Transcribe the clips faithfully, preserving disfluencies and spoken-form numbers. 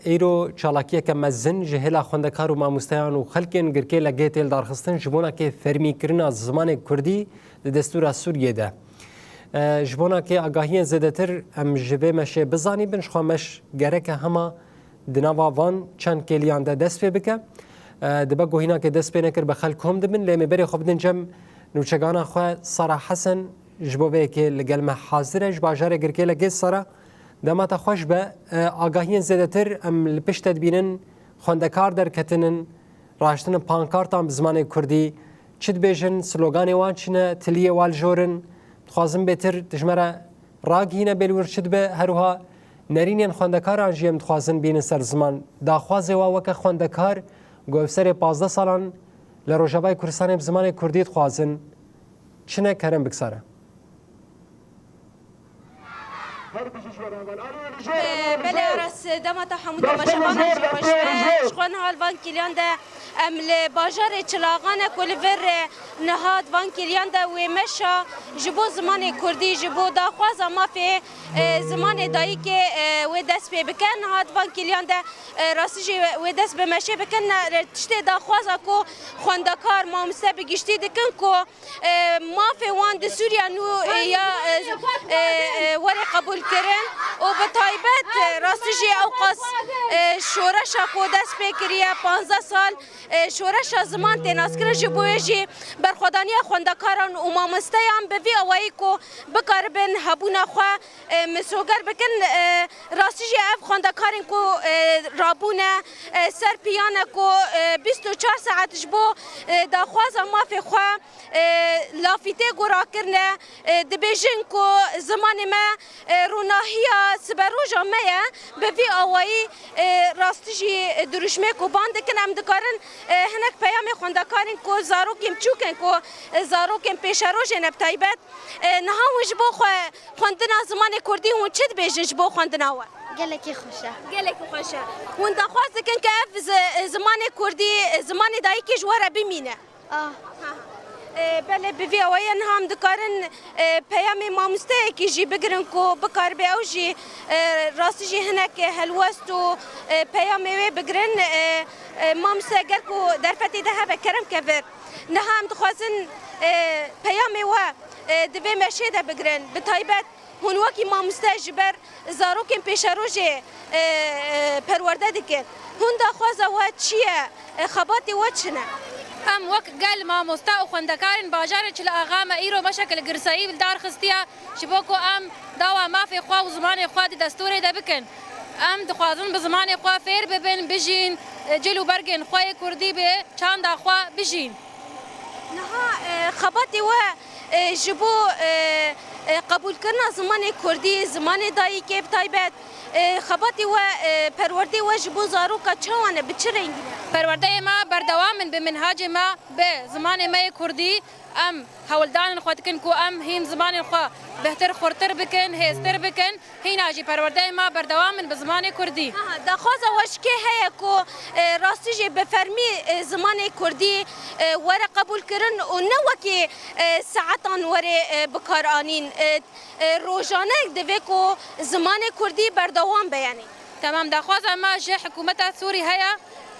Îro çalakiyeke mezin ji hêla xwendekar û mamosteyan û xelkên Girkê Legê tê lidarxistin ji bona kêffermîkirina zimanê kurdî di destûra Sûriyê de. E, ji bona kê agahiyên zêdetir em ji vê meşê bizanîbin, ji xwe meş gereke hema di nava van çend kêliyan de dest pê bike. E, dibe ku hîna kê dest pê nekir be xelk kom dibin, lê em ê berê xwe bidin cem nûçegana xwe Sara Hesen ji bo vê yekê li gel me hazir e. Ji bajarê Girkê Legê Sara, dema te xweş be. E, agahiyên zêdetir em li pişt te dibînin, xwendekar derketinin, raştinin pankartan bi zimanê kurdî, çi dibêjin, sloganê wan çi ne, tiliyê wan li jor in. Dixwazin bêtir tu ji me re ragihîne bê li wir çi dibe, her wiha nerînên xwendekaran jî em dixwazin bînin ser ziman. Daxwazê wa weke xwendekar ku ev serê pazdeh salan li Rojavayê Kurdistanê bi zimanê kurdî dixwazin çi ne, kerem bik Sara. Belê Aras, dema te hemû temaşevanan jî xweş be. Ji xwe niha li van kêliyan de em li bajarê Çilaxan e ku li vir, e, niha di van kêliyan de wê meşa ji bo zimanê kurdî, ji bo daxwaza mafê, e, zimanê dayikê, e, wê dest pê bike. Niha di van kêliyan de, e, rastî jî wê dest bi meşê bikin. Ne, tiştê daxwaza ku xwendekar, mamoste bi giştî dikin ku e, mafê wan di Sûriya nû, e, ya, e, e, e, were qebûlkirin û bi taybet, e, rastî jî ewqas, e, şoreşa ku dest pê kiriye, panzdeh sal, e, şoreşa ziman tê naskirin, ji bo wê jî berxwedaniya xwendekaran û mamosteyan bi vî awayî ku bikaribin hebûna xwe, e, misoger bikin. E, rastî jî ev xwendekarên ku, e, rabûne, e, ser piyane ku, e, bîst û çar saet ji bo, e, daxwaza mafê xwe, e, lafîtê ku rakirine, e, dibêjin ku zimanê me, e, ronahiya siberoja me ye. Bi vî awayî, e, rastî jî, e, dirûşmê ku ban dikin, em dikarin, e, hinek peyamê xwendekarên ku zarokên biçûk in, ku, e, zarokên pêşerojê ne bi taybet, e, niha hûn ji bo xwe xwendina zimanê kurdî hûn çi dibêjin ji bo xwendina we? Gelekî xweş e. Gelekî xweş e. Hûn daxwaz dikin ku ev zi-, zimanê kurdî, zimanê dayikê ji we re bimîne? Ah. E, belê, bi vî awayî niha em dikarin, e, peyamê mamosteyekî jî bigirin ku bikaribe ew jî, e, rastî jî hinek helwest û, e, peyamê wê bigirin. E, e, mamoste, ger ku derfetê de hebe, kerem ke vir. Niha em dixwazin, e, peyamê we, e, di vê meşê de bigirin. Bi taybet hûn wekî mamoste ji ber zarokên pêşerojê, e, e, perwerde dikin. Hûn daxwaza we çi ye? E, xebatê we çi ne? Em wek gel mamoste û xwendekarên bajarê Çil Axa me îro meşek li girseyî li dar xistiye, ji bo ku em dawa mafê xwe û zimanê xwe di destûrê de bikin. Em dixwazin bi zimanê xwe fêr bibin, bijîn, e, cil û bergên xwe yê kurdî bi çanda xwe bijîn. Niha, e, xebatê we, e, ji bo, e, e, qebûlkirina zimanê kurdî, zimanê dayikê bi taybet, e, xebatê we, e, perwerdê we ji bo zaroka çawa ne, bi çi rengî ne? Perwerdeyê me berdewam in bi minhacê me, bi zimanê me yê kurdî. Em hewldanin xwe dikin ku em hîn zimanên xwe bêhtir, xurtir bikin, hêztir bikin. Hîna jî perwerdeyê me berdewam in bi zimanê kurdî. Aha, daxwaza we ji kê heye ku, e, rastî jî bi fermî, e, zimanê kurdî, e, were qebûlkirin û ne wekî, e, saetan were, e, bikaranîn? E, e, rojane divê ku zimanê kurdî berdewam be, yanî. Temam, daxwaza me ji hikûmeta Sûrî heye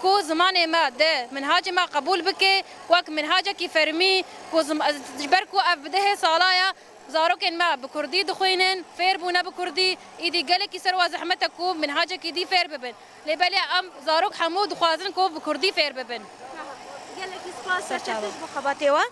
ku zimanê me di minhacê me qebûl bike, wek minhacekî fermî, ku zim-, ji ber ku ev bi dehê sala ye, zarokên me bi kurdî dixwînin, fêr bûne bi kurdî, îdî gelekî ser wa zehmet e ku minhacekî dî fêr bibin. Lê belê em zarok hemû dixwazin ku bi kurdî fêr bibin. Gelekî spas, serçe ji bo xebatê we.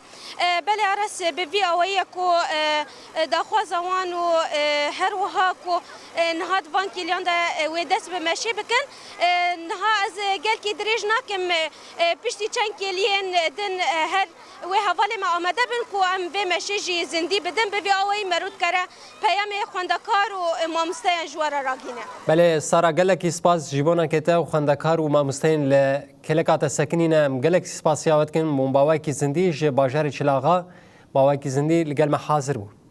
E, belê Aras, bi vî awayî ye ku, e, e, daxwaza wan û, e, her wiha ku, e, niha di van kêliyan de, e, wê dest bi meşê bikin. E, niha ez, e, gelkî dirêj nakim, e, e, piştî çend kêliyên din, e, her wê hevalê me amade bin ku em vê meşê jî zindî bidin, bi vî awayî me rû dikare peyamê xwendekar û, e, mamosteyan ji we re ragihîne. Belê Sara, gelekî spas ji bonakê te û xwendekar û mamosteyên li kêleka te sekinîne. Em gelekî spasiya we dikin. Hûn bi awayekî zindî ji bajarê Çil Axa, bi awayekî zindî li gel me hazir bûn.